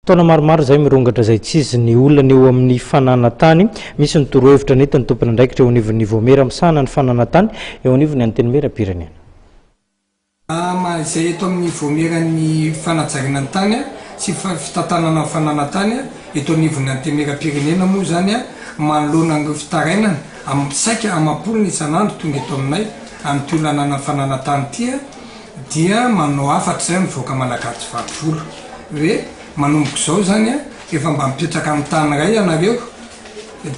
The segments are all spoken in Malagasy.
Taona maromaro izay mirongatra izay tsy izy ny olana eo amin'ny fananan-tany. Misy ny torohevitra nentin'ny tompon'andraikitra eo anivon'ny Vaomiera misahana ny fananan-tany eo anivon'ny Antenimierampirenena. Izay eto amin'ny Vaomieran'ny fanajariana ny tany sy fitantanana ny fananan-tany eto anivon'ny Antenimierampirenena moa izany manoloana an'ireo fitarainana saika amam-polony isan'andro tonga eto aminay amin'ity olana fananan-tany ity dia manao hafatra izay ny vahoaka Malagasy vaky volo hoe manomboka izao izany efa mba mipetraka amin'ny tany iray ianareo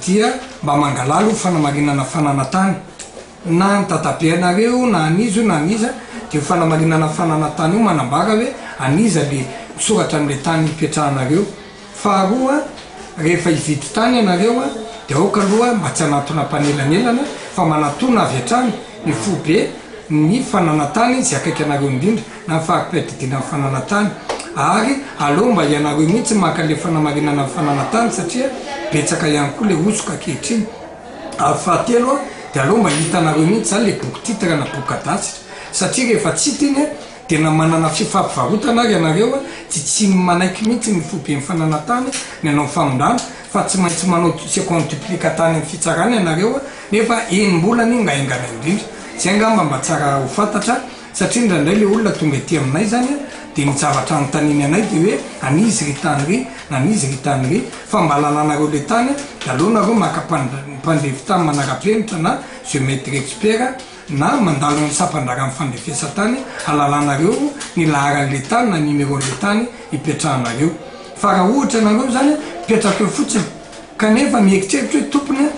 dia mba mangalà aloha fanamarinana fananan-tany na ny dadabe anareo na an'iza io na an'iza dia io fanamarinana fananan-tany io manambara hoe an'iza le misoratra amin'ilay tany ipetrahanareo. Faharoa, rehefa hividy tany ianareo dia aoka aloha mba tsy hanantona mpanelanelana fa manatona avy hatrany ny foibe ny fananan-tany izay akaiky anareo indrindra na ny fari-piadidiana ny fananan-tany ary aleo mba ianareo mihitsy maka ilay fanamarinana ny fananan-tany satria betsaka ihany koa ilay hosoka ankehitriny. Ary fahatelo dia aleo mba hitanareo mihitsy izany ilay boky titre na boky cadastre satria rehefa tsy hita iny dia na manana fifampivarotana ary ianareo dia tsy manaiky mihitsy ny foiben'ny fananantany ny hanao famindrana fa tsy maintsy manao seconde duplicata any amin'ny fitsarana ianareo nefa enim-bolana iny ngaingana indrindra. Izay angamba mba tsara ho fantatra Satria indraindray le olona tonga ety aminay zany dia ny zavatra anontaniany anay dia hoe an'iza ry tany ry na an'iza ry tany ry fa mba lalanareo le tany dia aleo nareo maka mpandrefy tany manara-penitra na geometre expert na mandalo amin'ny sampan-draharahan'ny fandrefesan-tany halalanareo ny laharan'le tany na numéro-n'le tany ipetrahanareo fa raha ohatra nareo zany mipetraka eo fotsiny kanefa mieritreritra hoe tompony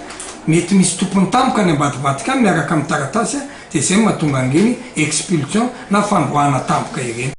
mety misy tompony tampoka any ambadibadika any miaraka amin'ny taratasy Dia izay no mahatonga an'ireny expulsion na fandroahana tampoka ireny.